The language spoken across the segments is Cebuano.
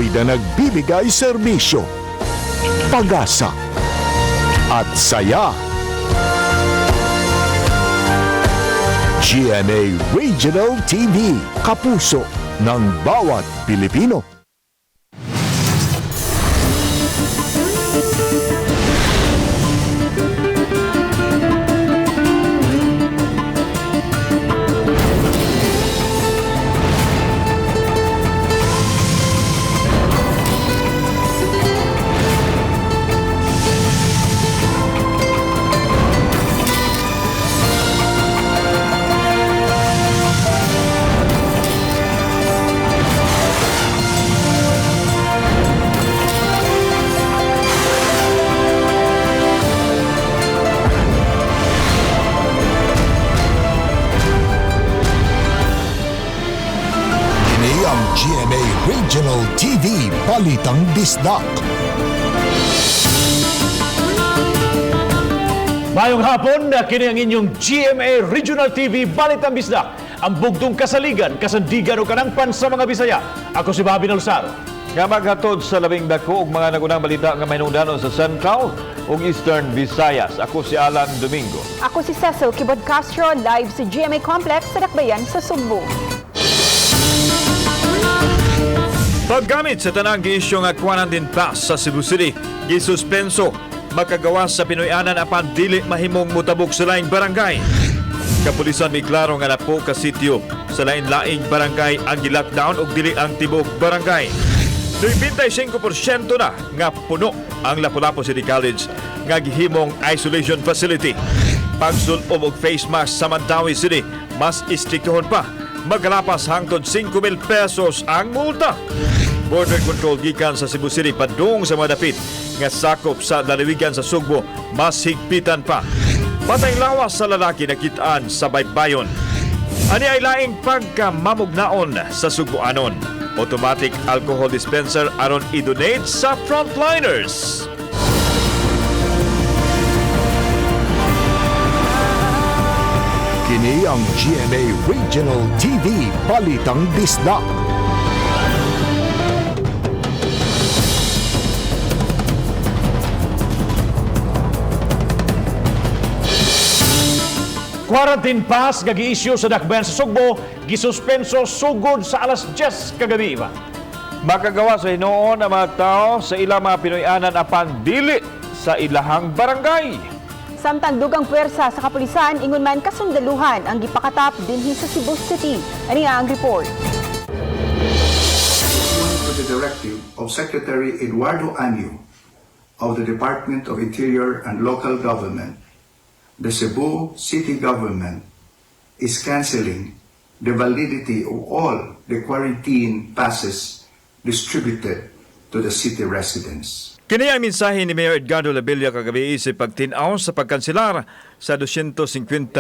Patuloy na nagbibigay serbisyo, pag-asa, at saya. GMA Regional TV, kapuso ng bawat Pilipino. Kini ang GMA Regional TV Balitang Bisdak. Mayong hapon, na kini ang inyong GMA Regional TV Balitang Bisdak. Ang bugtong kasaligan, kasandigan o kanangpan sa mga Bisaya. Ako si Bobby Nalsar. Nga maghatod sa labing dako ug mga nagunang balita nga mahinungdanon sa Central ug Eastern Visayas. Ako si Alan Domingo. Ako si Cecil Kibod Castro, live sa GMA Complex sa Dakbayan sa Sugbo. Paggamit sa tanang giisyu nga quarantine pass sa Cebu City, gisuspenso makagawas sa Pinoy-anan apan dili mahimong mutabok sa laing barangay. Kapulisan miklaro nga napo ka sitio sa lain-laing barangay ang gi-lockdown ug dili ang tibuok barangay. 95% na nga puno ang Lapu-Lapu City College nga gihimong isolation facility. Pagsul-ob og face mask sa Mandaue City, mas istriktohon pa. Magkalapas hangtod 5,000 pesos ang multa. Border control gikan sa Cebu City padung sa mga dapit nga sakop sa lalawigan sa Sugbo, mas higpitan pa. Patay lawas sa lalaki nakitaan sa baybayon. Ani ay laing pagkamamugnaon sa Sugboanon. Automatic alcohol dispenser aron i-donate sa frontliners. Kini ang GMA Regional TV Balitang Bisdak. Quarantine pass nga gi-issue sa Dakbayan sa Sugbo, gisuspenso sugod sa alas 10 kagabi ba. Makagawa sa hinuon ang mga tao sa ilang mga Pinoy-anan apan dili sa ilahang barangay. Samtang dugang puwersa sa kapulisan, ingon man kasundaluhan ang gipakatap dinhi sa Cebu City. Ani nga ang report. To the directive of Secretary Eduardo Año of the Department of Interior and Local Government, the Cebu City Government is canceling the validity of all the quarantine passes distributed to the city residents. Kini ang mensahe ni Mayor Edgardo Labella kagabi sa pagtin-aw sa pagkanselar sa 250,000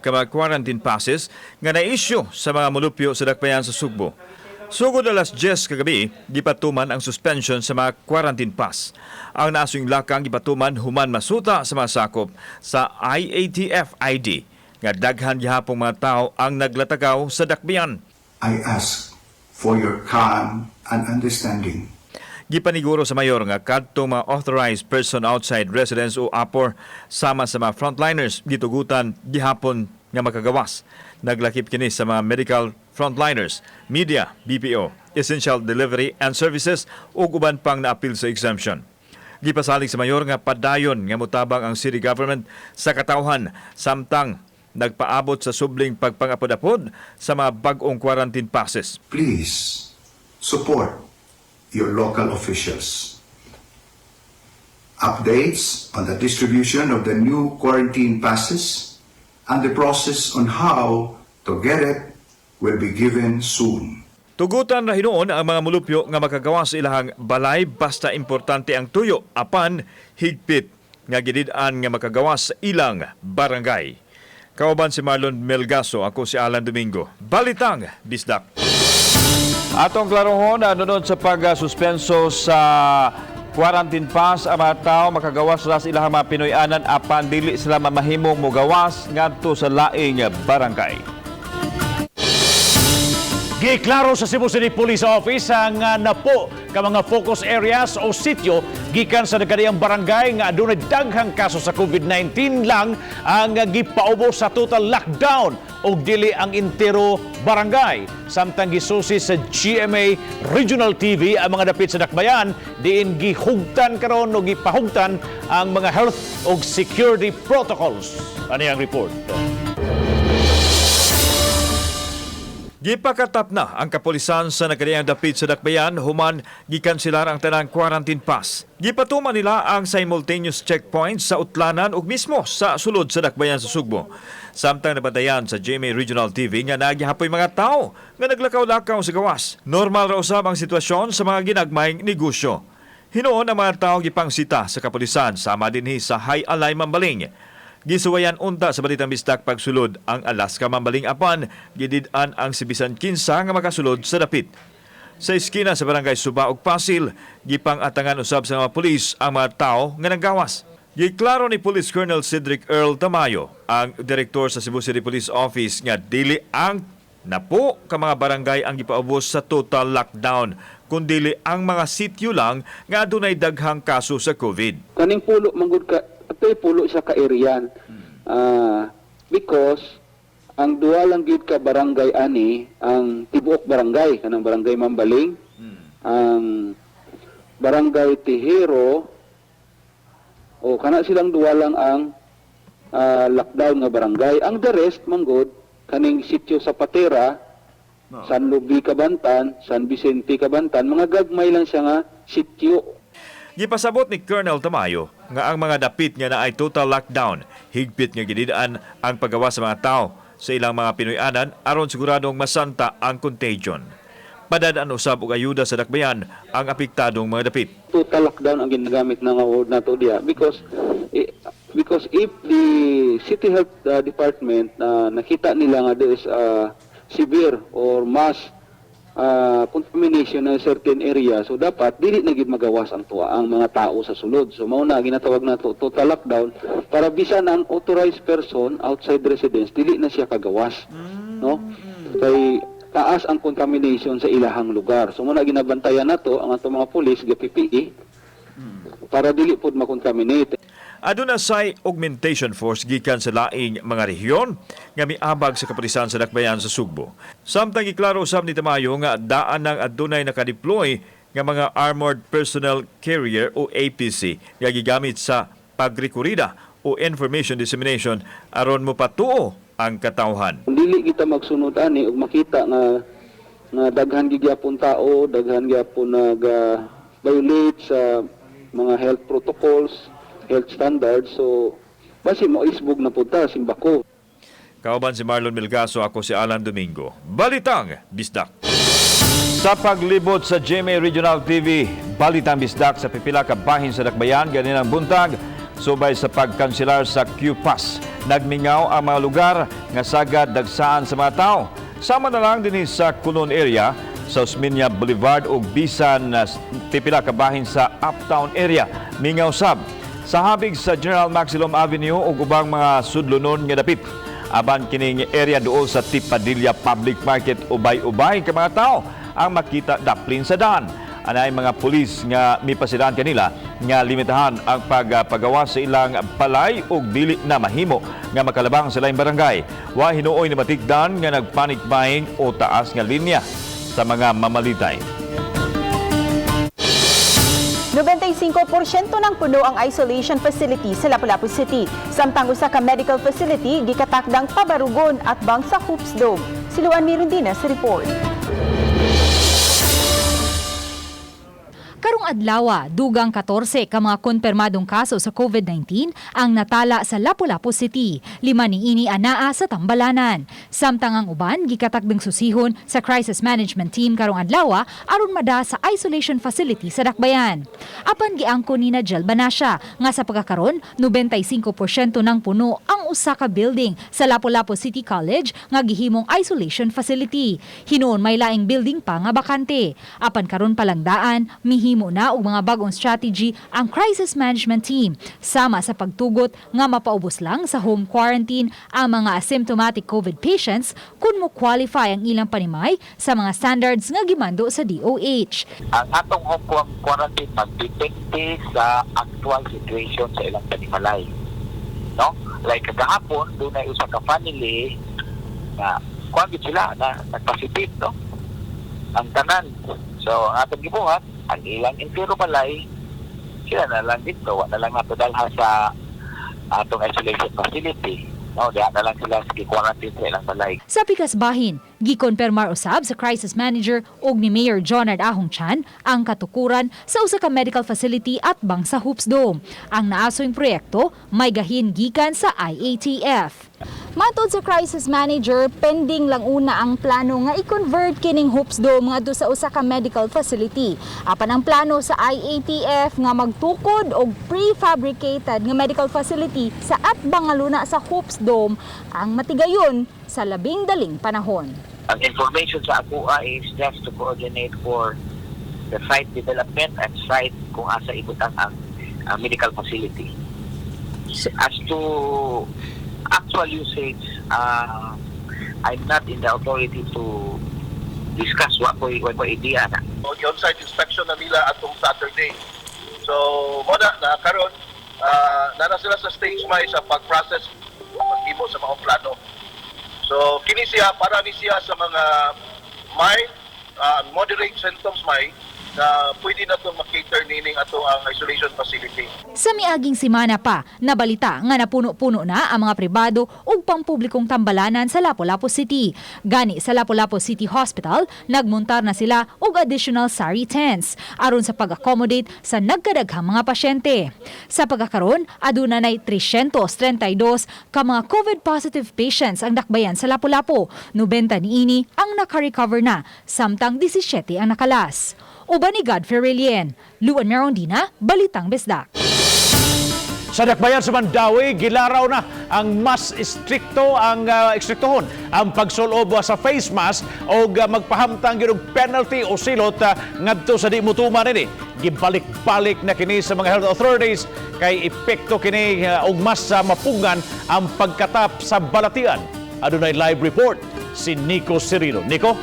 ka mga quarantine passes nga na-issue sa mga mulupyo sa dakbayan sa Sugbo. Sugod alas 10 kagabi, gipatuman ang suspension sa mga quarantine pass. Ang naasuyong lakang gipatuman human masuta sa mga sakop sa IATF ID nga daghan gihapong mga tao ang naglatagaw sa dakbayan. I ask for your calm and understanding. Gipaniguro sa mayor nga kadto mga authorized person outside residence o APOR sama sa mga frontliners gitugutan gihapon nga makagawas. Naglakip kini sa mga medical frontliners, media, BPO, essential delivery and services ug uban pang naapil sa exemption. Gipasalig sa mayor nga padayon nga motabang ang city government sa katawhan samtang nagpaabot sa subling pagpangapod-apod sa mga bag-ong quarantine passes. Please support your local officials. Updates on the distribution of the new quarantine passes and the process on how to get it will be given soon. Tugutan ra hinuon ang mga mulupyo nga makagawa sa ilahang balay basta importante ang tuyo apan higpit nga gidid-an nga makagawa sa ilang barangay. Kauban si Marlon Melgaso, ako si Alan Domingo. Balitang Bisdak. Atong klarohon, nunod sa pagsuspenso sa quarantine pass, ang mga tao makagawas ra sa ilahang mga Pinoy-anan apan dili sila mamahimong mogawas ngadto sa laing barangay. Giklaro sa Cebu City Police Office ang napo ka mga focus areas o sitio gikan sa nagkadiyang barangay nga adunay daghang kaso sa COVID-19 lang ang gipaubos sa total lockdown ug dili ang entero barangay. Samtang gisusi sa GMA Regional TV ang mga dapit sa dakbayan diin gihugtan karon o gipahugtan ang mga health ug security protocols. Ani ang report? Gipakatap na ang kapulisan sa nagkadiyang dapit sa dakbayan human gikanselar ang tanang quarantine pass. Gipatuman nila ang simultaneous checkpoints sa utlanan ug mismo sa sulod sa dakbayan sa Sugbo. Samtang nabantayan sa GMA Regional TV nga nagihapoy mga tao nga naglakaw-lakaw sa gawas. Normal ra usab ang sitwasyon sa mga ginagmayng negosyo. Hinuon ang mga tao gipangsita sa kapulisan sama dinhi sa High Alay Mambaling. Gisuwayan unta sa Balitang Bisdak pagsulod ang Alaska Mambaling apan gidid-an ang si bisan kinsa nga makasulod sa dapit. Sa eskina sa barangay Suba ug Pasil, gipang-atangan usab sa mga pulis ang mga tao nga nanggawas. Giklaro ni Police Colonel Cedric Earl Tamayo, ang direktor sa Cebu City Police Office, nga dili ang napo ka mga barangay ang gipaubos sa total lockdown, kundili ang mga sityo lang nga adunay daghang kaso sa COVID. Kaning pulo manggod ka atoy pulo sa ka area. Because ang duwa lang gyud ka barangay ani ang tibuok barangay, kanang Barangay Mambaling, ang Barangay Tihero, o kana silang duwa lang ang lockdown nga barangay. Ang the rest manggod kaning sitio sa Patera, San Lubi Kabantan, San Vicente Kabantan, mga gagmay lang siya nga sitio. Gipasabot ni Colonel Tamayo nga ang mga dapit nga naay total lockdown, higpit nga gididaan ang paggawa sa mga tao sa ilang mga Pinoy-anan aron siguradong masanta ang contagion. Padadaan usab og ayuda sa dakbayan ang apektadong mga dapit. Total lockdown ang ginagamit na nga word nato diya because if the city health department nakita nila nga there is a severe or mass contamination na certain area, so dapat dili na gid magawas ang tuwa ang mga tao sa sulod. So mao na ginatawag nato total lockdown para bisan ang authorized person outside residence dili na siya kagawas, no, kay taas ang contamination sa ilahang lugar. So muna ginabantayan nato ang atong mga pulis ga PPE para dili pod makontaminate. Aduna say augmentation force gikan sa laing mga rehiyon nga miabag sa kapulisan sa dakbayan sa Sugbo. Samtang giklaro usab ni Tamayo nga daan nang adunay nakadeploy nga mga Armored Personnel Carrier o APC nga gigamit sa pagrekorida o information dissemination aron mopatuo ang katawhan. Kung dili kita magsunod ani ug makita nga nga daghan gigyapon tao, daghan gyapon nag violate sa mga health protocols, health standards, so basi mo isbog na pud ta simbako. Kauban si Marlon Milgaso, ako si Alan Domingo. Balitang Bisdak. Sa paglibot sa GMA Regional TV, Balitang Bisdak sa pipila ka bahin sa Dakbayan, ganinang buntag, subay sa pagkanselar sa QPass. Nagmingaw ang mga lugar nga sagad dagsaan sa mga tao. Sama na lang din sa Kulon area, sa Osmeña Boulevard ug bisan pipila ka bahin sa Uptown area. Mingaw sab sa habig sa General Maxilom Avenue ug ubang mga sudlonon nga dapit. Aban kining area duol sa Tipadilla Public Market, ubay-ubay ka mga tao ang makita daplin sa daan. Anay mga pulis nga mipasiran kanila nga limitahan ang pagpagawa sa ilang balay ug dili na mahimo nga makalabang sa laing barangay. Wa hinuoy ni matikdan nga nagpanic buying o taas nga linya sa mga mamalitay. 95% ng puno ang isolation facility sa Lapu-Lapu City. Samtang usa ka medical facility gikatakdang pabarugon at bang sa Hoops Dome. Siluan Mirundina sa report. Karong adlawa, dugang 14 ka mga konpermadong kaso sa COVID-19 ang natala sa Lapu-Lapu City. Lima niini anaa sa Tambalanan. Samtang ang uban gikatakdang susihon sa crisis management team karong adlawa aron mada sa isolation facility sa Dakbayan. Apan giangko ni Jel Banasya nga sa pagkakaron 95% ng puno ang usa ka building sa Lapu-Lapu City College nga gihimong isolation facility. Hinuon may laing building pa nga bakante. Apan karon pa lang daan mihimo Naghimo na og mga bagong strategy ang crisis management team sama sa pagtugot nga mapaubos lang sa home quarantine ang mga asymptomatic COVID patients kung mo qualify ang ilang panimay sa mga standards nga gimando sa DOH. Ang atong home quarantine magdepende sa actual situation sa ilang panimalay. No? Like kagahapon, dunay usa ka family na kuan gyud sila na nagpositive, no? Ang tanan. So, ang atong gibuhat, ang ilang entiro balay, sila na lang dito, wa na lang nato dalha sa atong isolation facility. No, diha na lang sila sa quarantine sa ilang balay. Sa pikas bahin, gikonpermar usab sa crisis manager og ni Mayor Jonard Ahong Chan ang katukuran sa usa ka medical facility atbang sa Hoops Dome. Ang naasoyng proyekto may gahin gikan sa IATF. Matod sa crisis manager, pending lang una ang plano nga i-convert kining Hoops Dome ngadto sa usa ka medical facility. Apan ang plano sa IATF nga magtukod og prefabricated nga medical facility sa atbang nga luna sa Hoops Dome ang matigayon sa labing daling panahon. Ang information sa akoa is just to coordinate for the site development and site kung asa ibutang ang medical facility. As to actual usage, I'm not in the authority to discuss what ko idea na. On-site inspection na nila atong Saturday. So, mo na karon nana sila sa stage may sa pag-process, paghimo sa mga plano. So, kini siya para ni siya sa mga mild, moderate symptoms may na pwede na itong makater nining ato ang isolation facility. Sa miaging semana pa, nabalita nga napuno-puno na ang mga pribado ug pampublikong tambalanan sa Lapu-Lapu City. Gani sa Lapu-Lapu City Hospital, nagmontar na sila og additional SARI tents aron sa pag-accommodate sa nagkadaghang mga pasyente. Sa pagkakaron, aduna nay 332 ka mga COVID positive patients ang dakbayan sa Lapu-Lapu. 90 niini ang naka-recover na, samtang 17 ang nakalas. Uban ni Godfrey Relien, Luan Merondina, Balitang Bisdak. Sa dakbayan sa Mandaue, gilaraw na ang mas istrikto ang istriktohon ang pagsulob sa face mask o magpahamtang gyud og penalty o silot ngadto sa di motuman ini. Gibalik-balik na kini sa mga health authorities kay epekto kini og mas mapungan ang pagkatap sa balatian. Adunay live report si Nico Cirilo. Nico?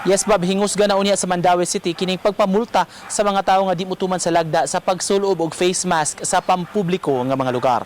Yes, Bob, hingusga na unya sa Mandaue City kining pagpamulta sa mga tawo nga di motuman sa lagda sa pagsulob og face mask sa pampubliko nga mga lugar.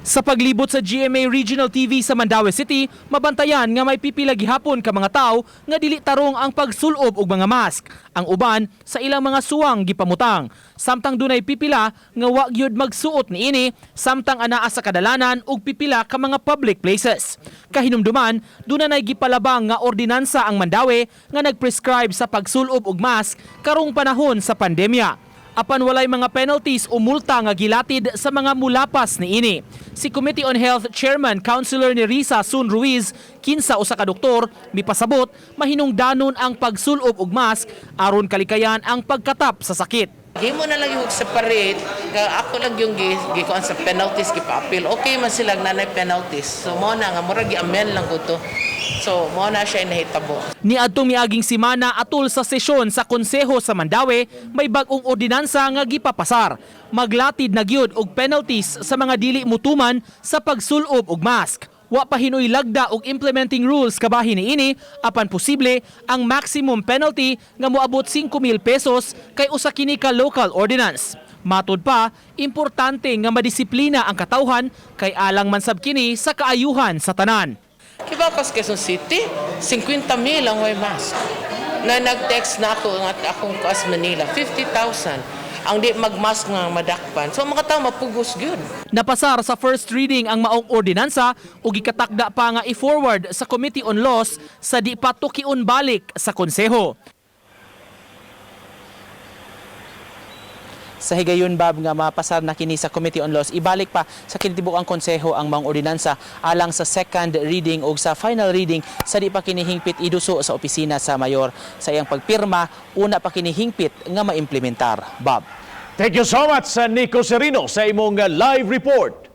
Sa paglibot sa GMA Regional TV sa Mandaue City, mabantayan nga may pipila gihapon ka mga tawo nga dili tarong ang pagsulob og mga mask. Ang uban sa ilang mga suwang gipamutang. Samtang dunay pipila nga wa gyud magsuot niini, samtang anaa sa kadalanan og pipila ka mga public places. Kahinumduman, dunay gipalabang nga ordinansa ang Mandaue nga nagprescribe sa pagsulob og mask karong panahon sa pandemya, apan walay mga penalties o multa nga gilatid sa mga mulapas niini. Si Committee on Health Chairman Councilor Nerissa Sun Ruiz, kinsa usa ka doktor, mipasabot mahinungdanon ang pagsulob og mask aron kalikayan ang pagkatap sa sakit. Himo na lang yung separate, ka ako lang yung gikuan sa penalties gipa-appeal. Okay man sila nanay penalties. So mo na nga murag gi-amend lang ko to. So mo na siya nahitabo. Niadtong miaging simana, atol sa sesyon sa Konseho sa Mandaue, may bag-ong ordinansa nga gipapasar. Maglatid na gyud og penalties sa mga dili mutuman sa pagsulob og mask. Wa pa hinoy lagda og implementing rules kabahin niini, apan posible ang maximum penalty nga moabot 5,000 pesos kay usa kini ka local ordinance. Matod pa, importante nga madisiplina ang katawhan kay alang man sab kini sa kaayuhan sa tanan. Kibaw ka sa Quezon City, 50 mil ang way mask. Na nag-text na ako nga akong kuas Manila, 50,000 ang di mag-mask nga madakpan. So ang mga tao mapugos gyud. Napasar sa first reading ang maong ordinansa ug gikatakda pa nga i-forward sa Committee on Laws sa di pa tukion balik sa konseho. Sa higayon, Bob, nga mapasar na kini sa Committee on Laws, ibalik pa sa kinatibuk-ang konseho ang maong ordinansa alang sa second reading o sa final reading sa di pa kini hingpit iduso sa opisina sa mayor sa iyang pagpirma, una pa kini hingpit nga maimplementar. Bob. Thank you so much sa Nico Serino sa imong live report.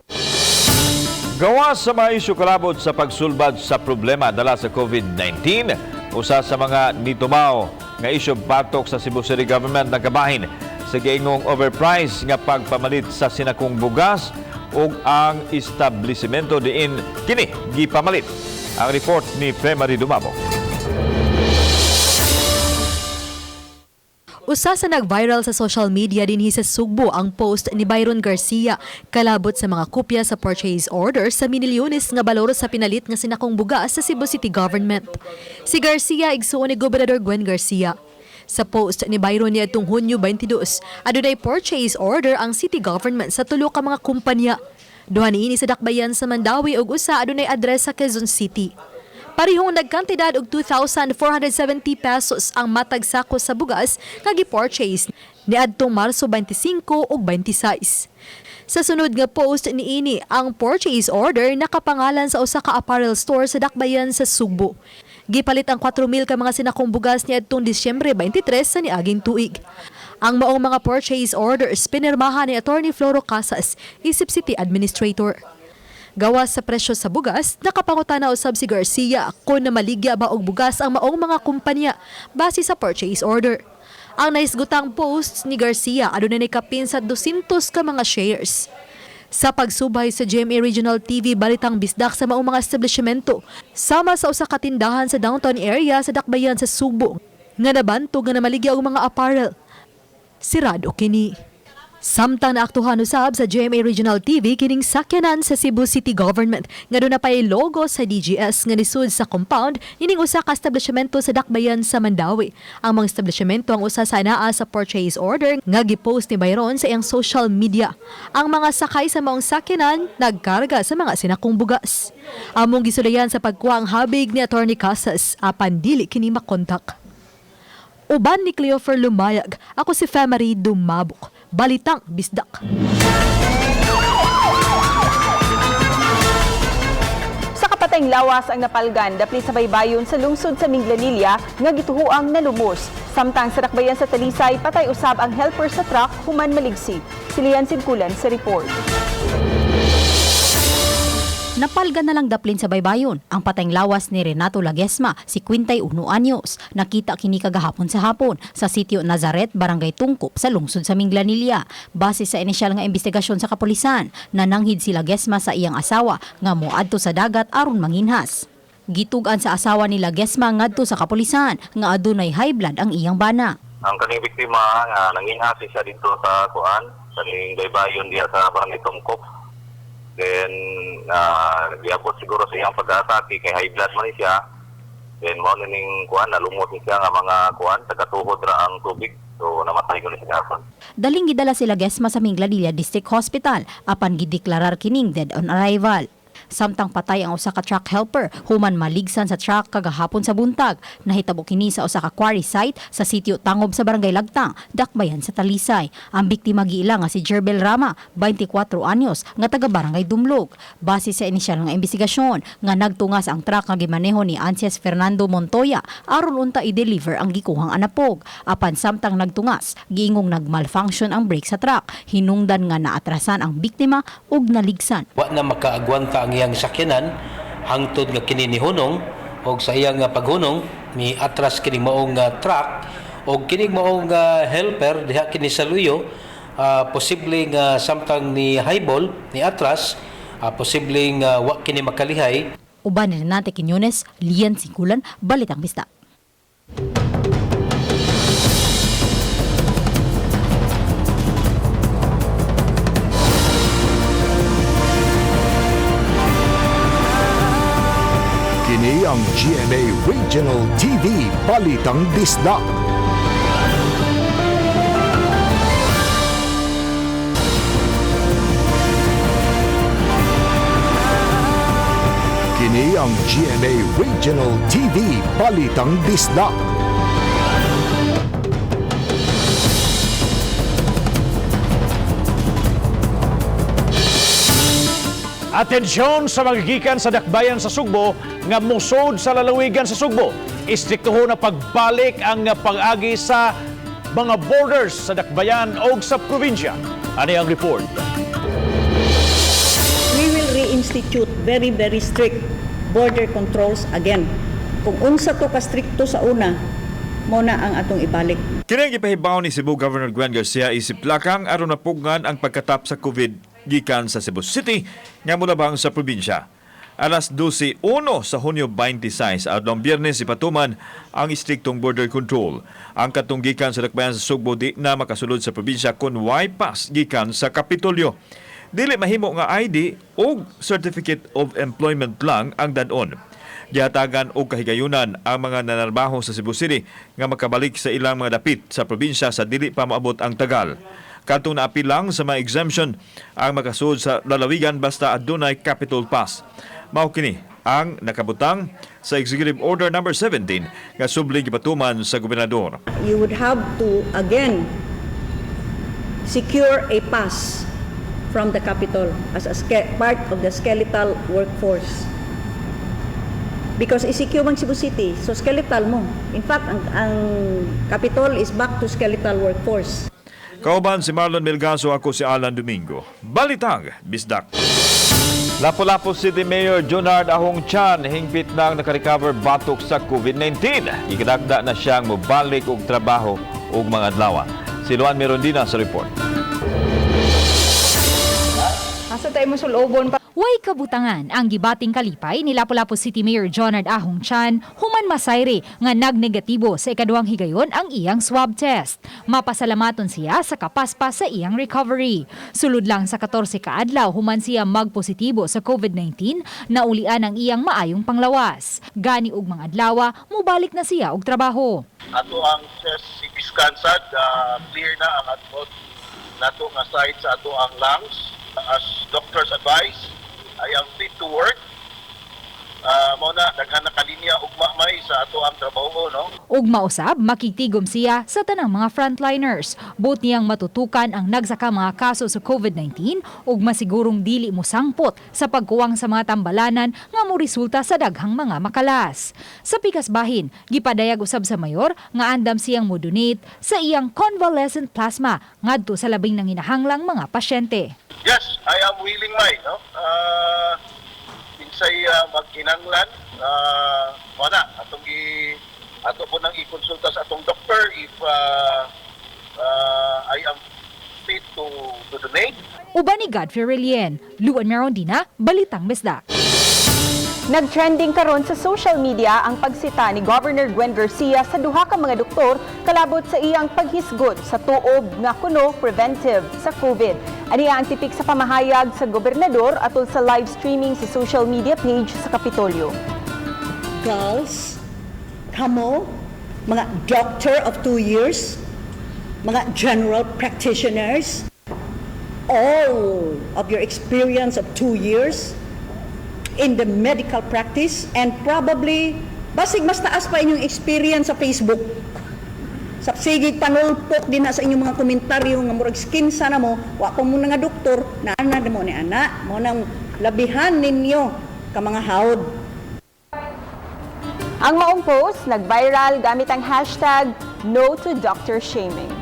Gawas sa mga isyu kalabot sa pagsulbad sa problema dala sa COVID-19, usa sa mga nitumaw nga isyu batok sa Cebu City Government nagkabahin sa giingong overprice nga pagpamalit sa sinakong bugas ug ang establishmento diin kini gipamalit. Ang report ni Femary Dumabok. Usa sa nag-viral sa social media dinhi sa Sugbo ang post ni Byron Garcia kalabot sa mga kopya sa purchase order sa milyones nga balor sa pinalit nga sinakong bugas sa Cebu City Government. Si Garcia igsuon ni Gobernador Gwen Garcia. Sa post ni Byron niadtong Hunyo 22, adunay purchase order ang city government sa tulo ka mga kumpanya. Duha niini sa Dakbayan sa Mandaue ug usa adunay address sa Quezon City. Parihong nagkantidad og 2,470 pesos ang matag sako sa bugas nga gi-purchase niadtong Marso 25 ug 26. Sa sunod nga post niini, ang purchase order nakapangalan sa usa ka apparel store sa Dakbayan sa Sugbo. Gipalit ang 4,000 ka mga sinakong bugas niadtong Disyembre 23 sa niaging tuig. Ang maong mga purchase orders pinirmahan ni Attorney Floro Casas, isip City Administrator. Gawas sa presyo sa bugas, nakapangutana usab si Garcia kung namaligya ba og bugas ang maong mga kumpanya base sa purchase order. Ang naisgutang posts ni Garcia adunay kapin sa 200 ka mga shares. Sa pagsubay sa GMA Regional TV, Balitang Bisdak sa maong mga establishmento, sama sa usa ka tindahan sa downtown area sa Dakbayan sa Sugbo, nga nabantog nga namaligya og mga apparel. Sirado kini. Samtang naaktuhan usab sa GMA Regional TV kining sakyanan sa Cebu City Government nga duna pay logo sa DGS nga nisud sa compound ining usa ka establishmento sa Dakbayan sa Mandaue. Ang mga establishmento ang usa sa anaa sa purchase order nga gipost ni Byron sa iyang social media. Ang mga sakay sa maong sakyanan nagkarga sa mga sinakong bugas. Among gisulayan sa pagkuha ang habig ni Attorney Casas apan dili kini makontak. Uban ni Cleofer Lumayag, ako si Femary Dumabok. Balitang Bisdak. Sa kapatayng lawas ang napalgan, daplit sa baybayon sa lungsod sa Minglanilla nga gituhuang nalumos. Samtang sa dakbayan sa Talisay, patay usab ang helper sa truck human maligsi. Silian Sinkulan sa report. Napalga na lang daplin sa baybayon ang patayng lawas ni Renato Lagesma, 51 anyos. Nakita kini kagahapon sa hapon sa sitio Nazaret, Barangay Tungkop sa lungsod sa Minglanilla. Base sa inisyal nga investigasyon sa kapulisan, nananghid si Lagesma sa iyang asawa nga moadto sa dagat aron manginhas. Gitug-an sa asawa ni Lagesma ngadto sa kapulisan nga adunay high blood ang iyang bana. Ang kaning biktima nga nanginhas siya dito sa kuan, kaning baybayon diya sa Barangay Tungkop. Then giabot siguro sa iyang pag-atake kay high blood man ni siya. Then mao na ning kuan, nalumot ni siya nga mga kuan, tagatuhod ra ang tubig. So namatay ko ni siya hapon. Daling gidala sila Gesma sa Minglanilla District Hospital apan gideklarar kining dead on arrival. Samtang patay ang usa ka truck helper human maligsan sa truck kagahapon sa buntag. Nahitabo kini sa usa ka quarry site sa sitio Tangob sa Barangay Lagtang, Dakbayan sa Talisay. Ang biktima giila nga si Jerbel Rama, 24 anyos, nga taga Barangay Dumlog. Base sa inisyal nga investigasyon nga nagtungas ang truck nga gimaneho ni Ansias Fernando Montoya aron unta i-deliver ang gikuhang anapog. Apan samtang nagtungas, giingong nagmalfunction ang brake sa truck. Hinungdan nga naatrasan ang biktima ug naligsan. Wa na makaagwanta ang iyang sakyanan hangtod nga kini nihunong, og sa iyang nga paghunong ni atras kini maong truck og kining maong helper diha kini sa luyo, posible nga samtang ni highball ni atras, posible nga wa kini makalihay. Uban ni Renate Quiñones, Lian Singkulan, Balitang Bisdak. Kini ang GMA Regional TV Balitang Bisdak. Kini ang GMA Regional TV Balitang Bisdak. Atensyon sa mga gikan sa dakbayan sa Sugbo nga musod sa lalawigan sa Sugbo. Istrikto na pagbalik ang pag-agi sa mga borders sa dakbayan o sa probinsya. Ani ang report. We will reinstate institute very, very strict border controls again. Kung unsa to ka strikto sa una, mo na ang atong ibalik. Kini ang gipahibaw ni Cebu Governor Gwen Garcia isip lakang aron mapugngan ang pagkatap sa COVID gikan sa Cebu City nga molabang sa probinsya. Alas 12:01 sa Hunyo 26, adlong Biyernes, ipatuman ang istriktong border control. Ang katong gikan sa dakbayan sa Sugbo di na makasulod sa probinsya kun way pass gikan sa Kapitolyo. Dili mahimo nga ID o Certificate of Employment lang ang dadon. Gihatagan og kahigayunan ang mga nanarbaho sa Cebu City nga makabalik sa ilang mga dapit sa probinsya sa dili pa moabot ang tagal. Katong naapil lang sa mga exemption ang makasud sa lalawigan basta adunay Capitol Pass. Mao kini ang nakabutang sa Executive Order number 17 nga subli gipatuman sa gobernador. You would have to again secure a pass from the Capitol as a part of the skeletal workforce. Because ECQ mang Cebu City, so skeletal mo. In fact, ang Capitol is back to skeletal workforce. Kauban si Marlon Melgazo, ako si Alan Domingo. Balitang Bisdak. Lapu-Lapu City Mayor Junard Ahong Chan hingpit nang nakarecover batok sa COVID-19. Gikadakda na siyang mobalik og trabaho ug mga adlaw. Si Luan Mirondina sa report. Asa tayo mo sulobon pa? Way kabutangan ang gibating kalipay ni Lapu-Lapu City Mayor Jonard Ahong Chan human masayri nga nagnegatibo sa ikaduhang higayon ang iyang swab test. Mapasalamaton siya sa kapaspas sa iyang recovery. Sulod lang sa 14 ka adlaw human siya magpositibo sa COVID-19, naulian ang iyang maayong panglawas. Gani og mga adlawa, mubalik na siya og trabaho. Ato ang chest CT scan sad, clear na ang ato nato nga side sa ato ang lungs. As doctors advise, I am fit to work. Mao na daghan na kalinya ugma may sa ato ang trabaho, no. Ug mausab makigtigom siya sa tanang mga frontliners. Buot niyang matutukan ang nagsaka mga kaso sa COVID-19 ug masigurong dili mosangpot sa pagkuwang sa mga tambalanan nga moresulta sa daghang mga makalas. Sa pikas bahin, gipadayag usab sa mayor nga andam siyang mo-donate sa iyang convalescent plasma ngadto sa labing nanginahanglang mga pasyente. Yes, I am willing may, no. Kinsay magkinanglan, wala atong ato po nang i-konsulta sa atong doktor if I am fit to donate. Uban ni Godfrey Relien, Luan Merondina, Balitang Bisdak. Nag-trending karon sa social media ang pagsita ni Governor Gwen Garcia sa duha ka mga doktor kalabot sa iyang paghisgot sa tuob nga kuno preventive sa COVID. Aniya ang tipik sa pamahayag sa gobernador atol sa live streaming sa social media page sa Kapitolyo. Girls, kamo, mga doctor of 2 years, mga general practitioners, all of your experience of 2 years in the medical practice, and probably basig mas taas pa inyong experience sa Facebook. Sa sigig panulpok din na sa inyong mga komentaryo nga murag skin sana mo, wa pa mo na nga doktor, na ana mo ni ana, mo nang labihan ninyo ka mga hawd. Ang maong post nag-viral gamit ang hashtag no to doctor shaming.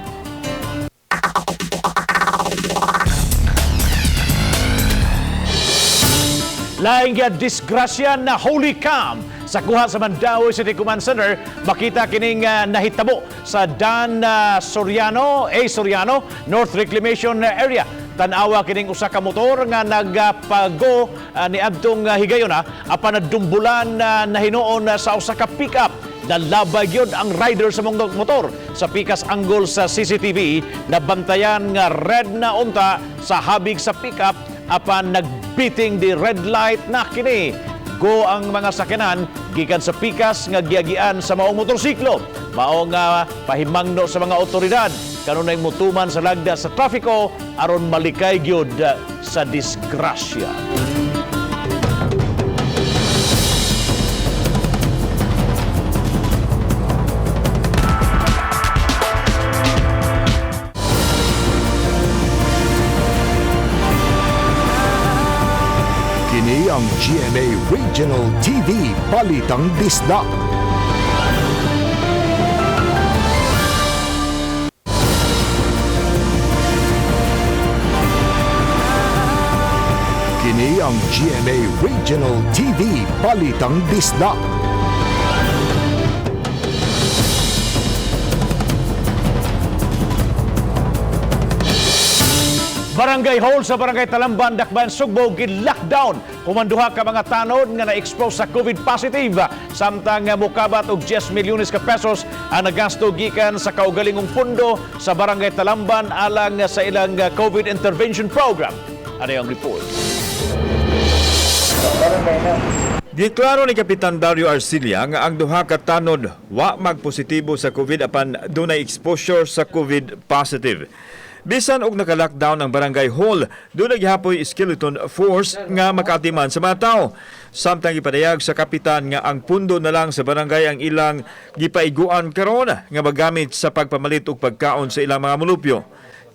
Laing nga disgrasya na holy cam sa kuha sa Mandaue City Command Center, makita kining nahitabo sa Dan Soriano, A. Soriano, North Reclamation Area. Tan-awa kining usa ka motor nga nagpago niadtong higayon apan nadumbulan na hinuon sa usa ka pickup. Nalabay gyud ang rider sa mong motor. Sa pikas angle sa CCTV, nabantayan nga red na unta sa habig sa pickup apan nagbiting di red light na kini. Go ang mga sakyanan gikan sa pikas nga giagian sa maong motorsiklo. Mao nga pahimangno sa mga otoridad kanunay mutuman sa lagda sa trafiko aron malikay gyud sa disgrasya. Kini ang GMA Regional TV Balitang Bisdak. Kini Kini ang GMA Regional TV Balitang Bisdak. Barangay Hall sa Barangay Talamban, Dakbayan, Sugbo, gi-lockdown. Human duha ka mga tanod nga na-expose sa COVID positive. Samtang mukabat og 10 milyones ka pesos ang nagasto gikan sa kaugalingong pundo sa Barangay Talamban alang sa ilang COVID intervention program. Ano ang report? Giklaro ni Kapitan Dario Arcilia nga ang duha ka tanod wa magpositibo sa COVID apan dunay exposure sa COVID positive. Bisan og naka-lockdown ang barangay hall, dunay gihapoy skeleton force nga makaatiman sa mga tao. Samtang gipadayag sa kapitan nga ang pundo na lang sa barangay ang ilang gipaiguan karon nga magamit sa pagpamalit og pagkaon sa ilang mga mulupyo.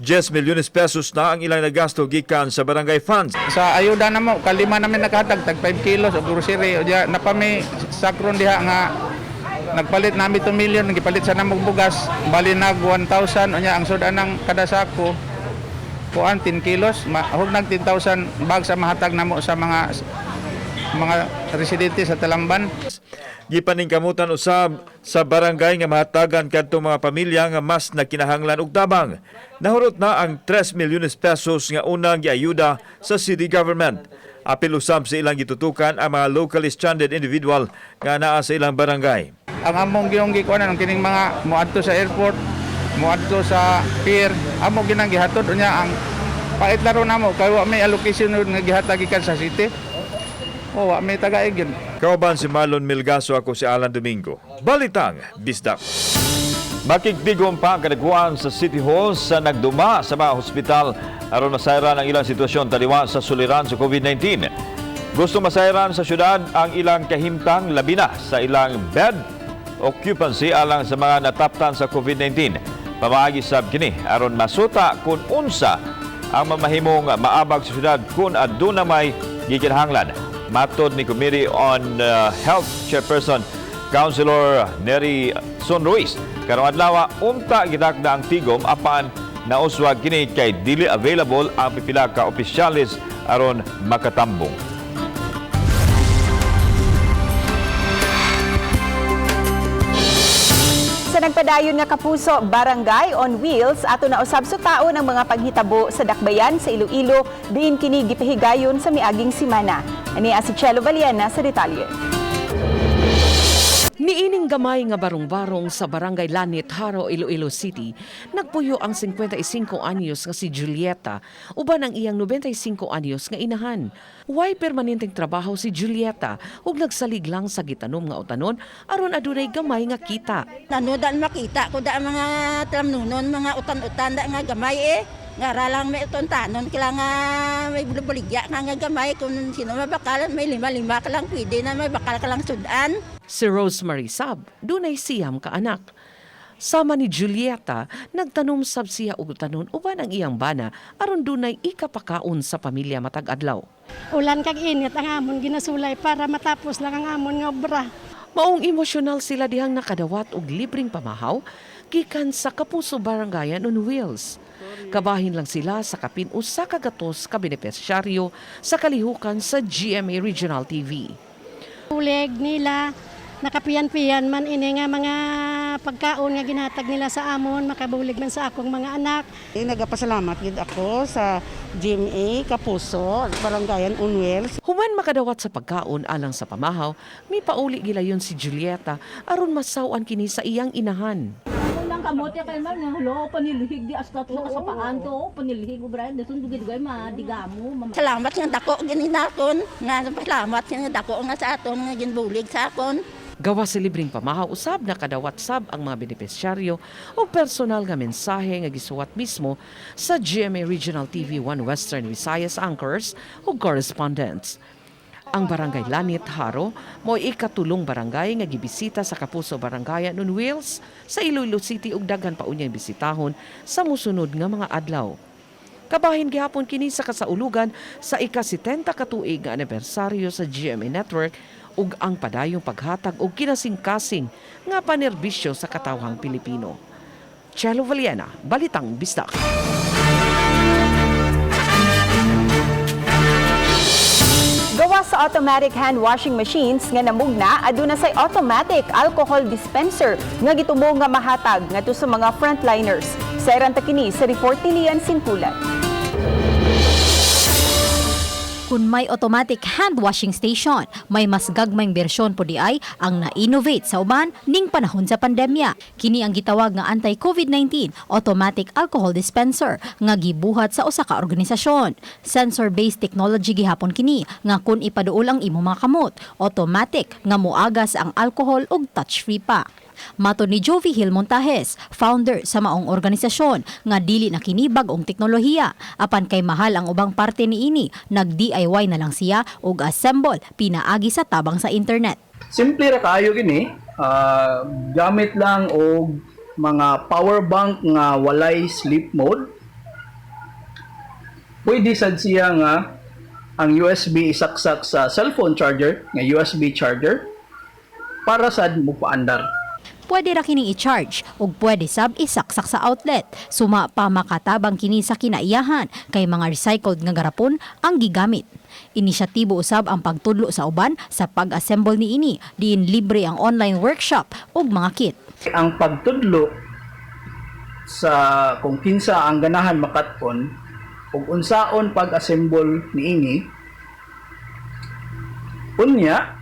10 milyones pesos na ang ilang nagasto gikan sa barangay funds. Sa ayuda na mo, kalima namin nakahatag, tag 5 kilos o grocery. O diya, napami sakron diha nga nagpalit nami 2 million, gipalit sa namong bugas, bali nag 1,000, unya ang sudan ng kada sako, kuan 10 kilos, hug nag 10,000 bag sa mahatag namo sa mga residente sa Talamban. Gipaningkamutan usab sa barangay nga mahatagan kadtong mga pamilya nga mas nagkinahanglan og tabang. Nahurot na ang 3 milyones pesos nga unang giayuda sa city government. Apil usab sa ilang gitutukan ang mga locally stranded individual nga naa sa ilang barangay. Ang among giyong gikuanan ang kining mga moadto sa airport, moadto sa pier, amo ginang gihatod unya ang pait laro namo kay wa may allocation nga gihatag gikan sa city. O wa may tagaig yun. Kauban si Marlon Milgaso, ako si Alan Domingo. Balitang Bisdak. Makigtigom pa ang kadagkuan sa City Hall sa nagduma sa mga hospital aron masayran ang ilang sitwasyon taliwa sa suliran sa COVID-19. Gusto masayran sa syudad ang ilang kahimtang, labi na sa ilang bed occupancy alang sa mga nataptan sa COVID-19. Pamaagi sab kini aron masuta kung unsa ang mamahimong maabag sa syudad kung aduna may gikinahanglan. Matod ni Committee on Health Chairperson Councilor Neri Son Ruiz, karong adlaw unta gidakda ang tigom apan nauswag kini kay dili available ang pipila ka opisyales aron makatambong. Sa nagpadayon nga Kapuso Barangay on Wheels, ato na usab sutaon ang mga panghitabo sa Dakbayan sa Iloilo, diin kini gipahigayon sa miaging simana. Ani si Chelo Valiena sa detalye. Niining gamay nga barong-barong sa Barangay Lanit, Jaro, Iloilo City, nagpuyo ang 55 anyos nga si Julieta uban ang iyang 95 anyos nga inahan. Way permanenteng trabaho si Julieta ug nagsalig lang sa gitanom nga utanon aron adunay gamay nga kita. Ano daan makita ko daan mga tlamnunon, mga utan-utan da nga gamay eh. Nga ra lang may utan-tanon, kailangan may buligya nga nga gamay. Kung sino mabakalan, may lima-lima ka lang pwede na may bakal ka lang sudan. Si Rosemary Sab, dunay 9 ka anak. Sama ni Julieta, nagtanom sab siya og utanon uban ang iyang bana aron dunay ikapakaon sa pamilya matag adlaw. Ulan kag init ang amon ginasulay para matapos lang ang amon nga obra. Maong emosyonal sila dihang nakadawat og libreng pamahaw gikan sa Kapuso Barangayan on Wheels. Kabahin lang sila sa kapin 100 ka benepisyaryo sa kalihukan sa GMA Regional TV. Uleg nila nakapiyan-piyan man ini nga mga pagkaon nga ginhatag nila sa amon, makabulig man sa akong mga anak. Nagapasalamat gid ako sa GMA Kapuso, Barangayan on Wheels. Human makadawat sa pagkaon alang sa pamahaw, may pauli gilayon si Julieta aron masaw-an kini sa iyang inahan. Lang kamote kay ma'am nang hulo panilhig di hasta sa kasapaan to panilhig obra dason dugay-dugay madigamo. Salamat nga dako gininakon, nga salamat nga dako nga sa aton nga ginbulig sa akon. Gawa sa libreng pamahaw usab nakadawat sab ang mga benepisyaryo og personal nga mensahe nga gisuwat mismo sa GMA Regional TV 1 Western Visayas anchors ug correspondents. Ang Barangay Lanit, Jaro, mo'y ikatulong barangay nga gibisita sa Kapuso Barangayan on Wheels sa Iloilo City ug daghan pa unyang bisitahon sa musunod nga mga adlaw. Kabahin gihapon kini sa kasaulugan sa ika-70 ka tuig nga anibersaryo sa GMA Network ug ang padayong paghatag og kinasingkasing nga panerbisyo sa katawhang Pilipino. Chelo Valiena, Balitang Bisdak. Gawa sa automatic hand washing machines nga namugna, aduna say automatic alcohol dispenser nga gitumo nga mahatag ngadto sa mga frontliners. Sayran ta kini sa report ni Lian Sinkulan. Kung may automatic hand washing station, may mas gagmayng bersyon po diay ang na-innovate sa uban ning panahon sa pandemya. Kini ang gitawag nga anti-COVID-19 automatic alcohol dispenser nga gibuhat sa usa ka organisasyon. Sensor-based technology gihapon kini nga kun ipaduol ang imong mga kamot, automatic nga moagas ang alcohol ug touch-free pa. Matod ni Jovi Hill Montajes, founder sa maong organisasyon nga dili na kini bag-ong teknolohiya apan kay mahal ang ubang parte niini, nag-DIY na lang siya og assemble pinaagi sa tabang sa internet. Simple ra kaayo kini, gamit lang og mga power bank nga walay sleep mode. Pwede sad siya nga ang USB isaksak sa cellphone charger, nga USB charger para sad mo paandar. Pwede ra kining i-charge ug pwede sab isaksak sa outlet. Suma pa makatabang kini sa kinaiyahan kay mga recycled nga garapon ang gigamit. Inisyatibo usab ang pagtudlo sa uban sa pag-assemble niini, diin libre ang online workshop ug mga kit. Ang pagtudlo sa kung kinsa ang ganahan makat-on ug unsaon pag-assemble niini, unya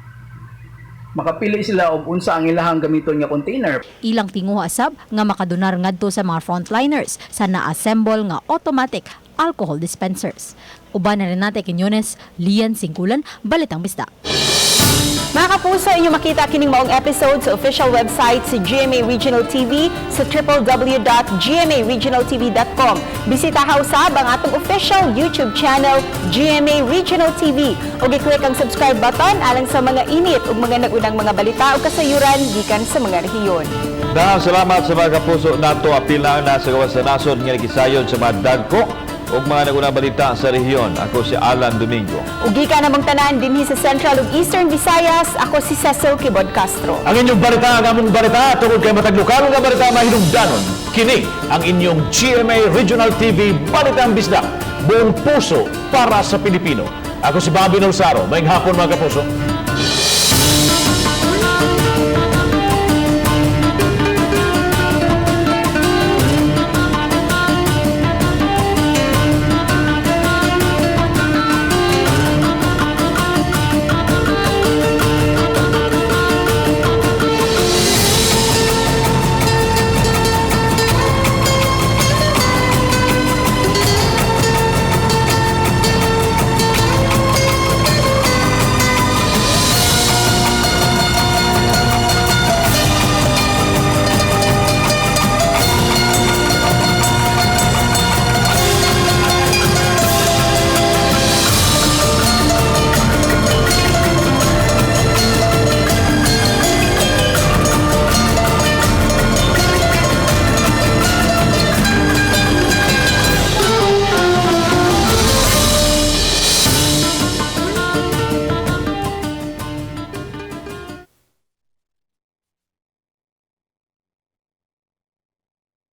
makapili sila og unsa ang ilahang gamiton nga container. Ilang tinguha sab nga makadonar ngadto sa mga frontliners sa na-assemble nga automatic alcohol dispensers. Uban na Renate Quiñones, Lian Singkulan, Balitang Bisdak. Mga kapuso, inyo makita kining maong episode sa official website sa GMA Regional TV sa www.gmaregionaltv.com. Bisita usab ang atong official YouTube channel, GMA Regional TV, ug i-click ang subscribe button alang sa mga init ug mga nag-unang mga balita ug kasayuran gikan sa mga rehiyon. Daghang salamat sa mga kapuso nato, apil na ang nasa gawas sa nasod nga nagisayod sa mga dagko ug mga nagunang balita sa rehiyon. Ako si Alan Domingo. Ug gikan namong tanan dinhi sa Central ug Eastern Visayas, ako si Cecil Kibod Castro. Ang inyong balita, ang among balita, tungod kay matag lokal nga balita mahinungdanon. Kini ang inyong GMA Regional TV Balitang Bisdak. Buong puso para sa Pilipino. Ako si Bobby Nolsaro. Maayong hapon, mga kapuso.